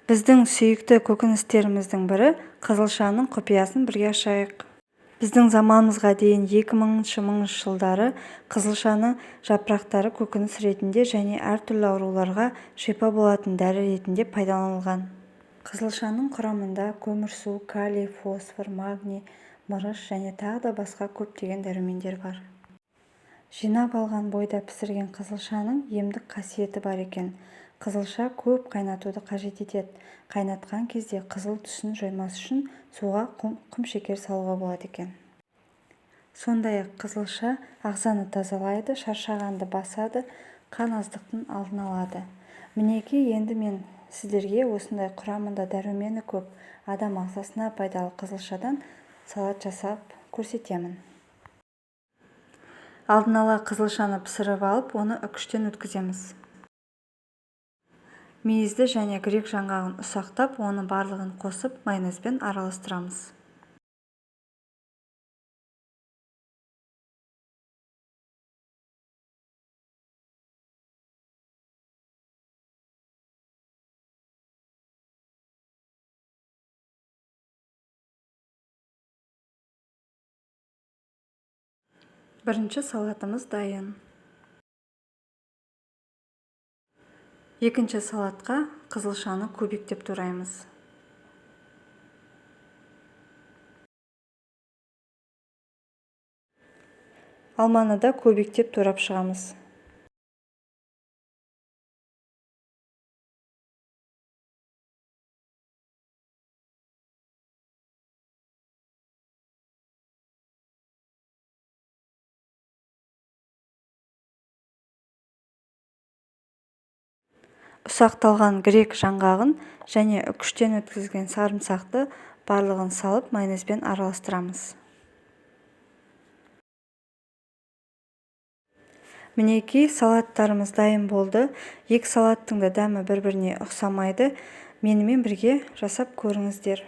Біздің сүйікті көкөністеріміздің бірі қызылшаның құпиясын бірге ашайық. Біздің заманымызға дейін 2000 жылдары қызылшаны жапырақтары көкөніс ретінде және әртүрлі ауруларға шипа болатын дәрі ретінде пайдаланылған. Қызылшаның құрамында көмірсу, калий, фосфор, магний, мырыш және тағы да басқа көптеген дәрумендер бар. Жинап алған бойда пісірген қызылшаның емдік қасиеті бар екен. Қызылша көп қайнатуды қажет етеді. Қайнатқан кезде қызыл түсін жоймас үшін суға құмшекер салуға болады екен. Сондай-ақ қызылша ағзаны тазалайды, шаршағанды басады, қан аздықтың алдын алады. Мінекей, енді мен сіздерге осындай құрамында дәрумені көп, адам ағзасына пайдалы қызылшадан салат жасап көрсетемін. Алдын ала қызылшаны пісіріп алып, оны үкіштен өткіземіз. Мейізді және грек жаңғағын ұсақтап, оны барлығын қосып, майонезбен араластырамыз. Бірінші салатымыз дайын. Екінші салатқа қызылшаны кубиктеп тураймыз. Алманы да кубиктеп турап шығамыз. Ұсақталған грек жаңғағын және үкіштен өткізілген сарымсақты барлығын салып, майонезбен араластырамыз. Мінекей, салаттарымыз дайын болды. Екі салаттың да дәмі бір-біріне ұқсамайды. Менімен бірге жасап көріңіздер.